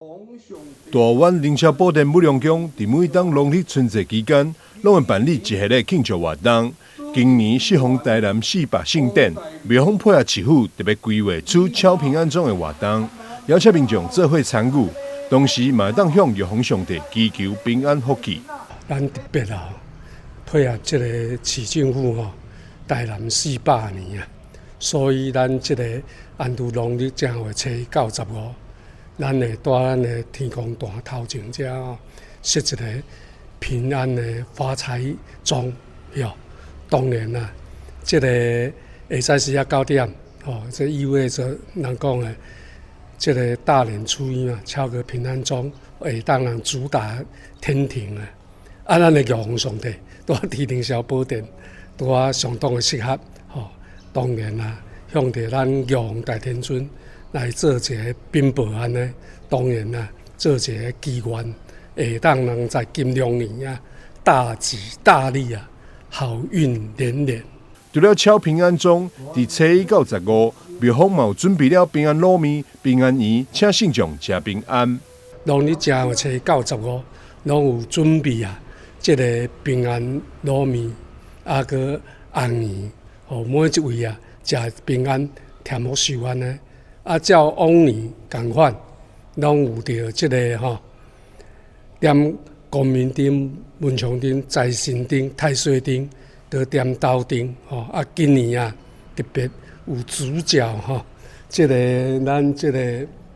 大灣凌霄寶殿武梁宮佇每當農曆春節期間，攏會辦理一系列慶祝活動。今年適逢台南四百盛典，廟方配合市府特別規劃出敲平安鐘的活動，邀請民眾做伙參與，同時嘛會當向玉皇上帝祈求平安福氣。咱特別啊，配合這個市政府吼，台南四百年啊，所以咱這個按照農曆正月初一到十五，咱會佇咱的天公壇頭前遮吼，設一個平安的發財鐘喲。當然啦，這個下早時仔9點，吼，這意味著人講的，這個大年初一嘛，敲個平安鐘，會當人直達天庭啊。啊，咱的玉皇上帝佇佇凌霄寶殿，拄啊相當的適合，吼。當然啦，向著咱玉皇大天尊來做一個稟報按呢，當然啦，做一個祈願，會當人在金龍年啊，大吉大利啊，好運連連。除了敲平安鐘，佇初一到十五，廟方嘛有準備了平安滷麵、平安圓，請信眾食平安。農曆正月初一到十五，攏有準備啊，這個平安滷麵，啊，閣紅圓，予每一位啊，食平安添福壽按呢。啊，照往年仝款，攏有著這個吼，點光明燈、文昌燈、財神燈、太歲燈，閣點斗燈吼。啊，今年啊，特別有主角吼，這個咱這個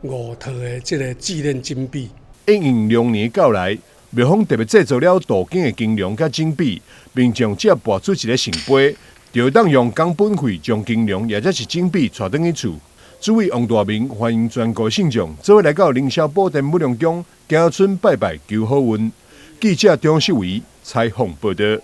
五套的這個紀念金幣。因應龍年到來，廟方特別製作了鍍金的金龍佮金幣，民眾只要跋出一个聖杯，就會當用工本費將金龍抑者是金幣帶轉去厝。主委王大明歡迎全國信眾做伙來到凌霄寶殿武梁宮，行春拜拜求好運。記者張世維採訪報導。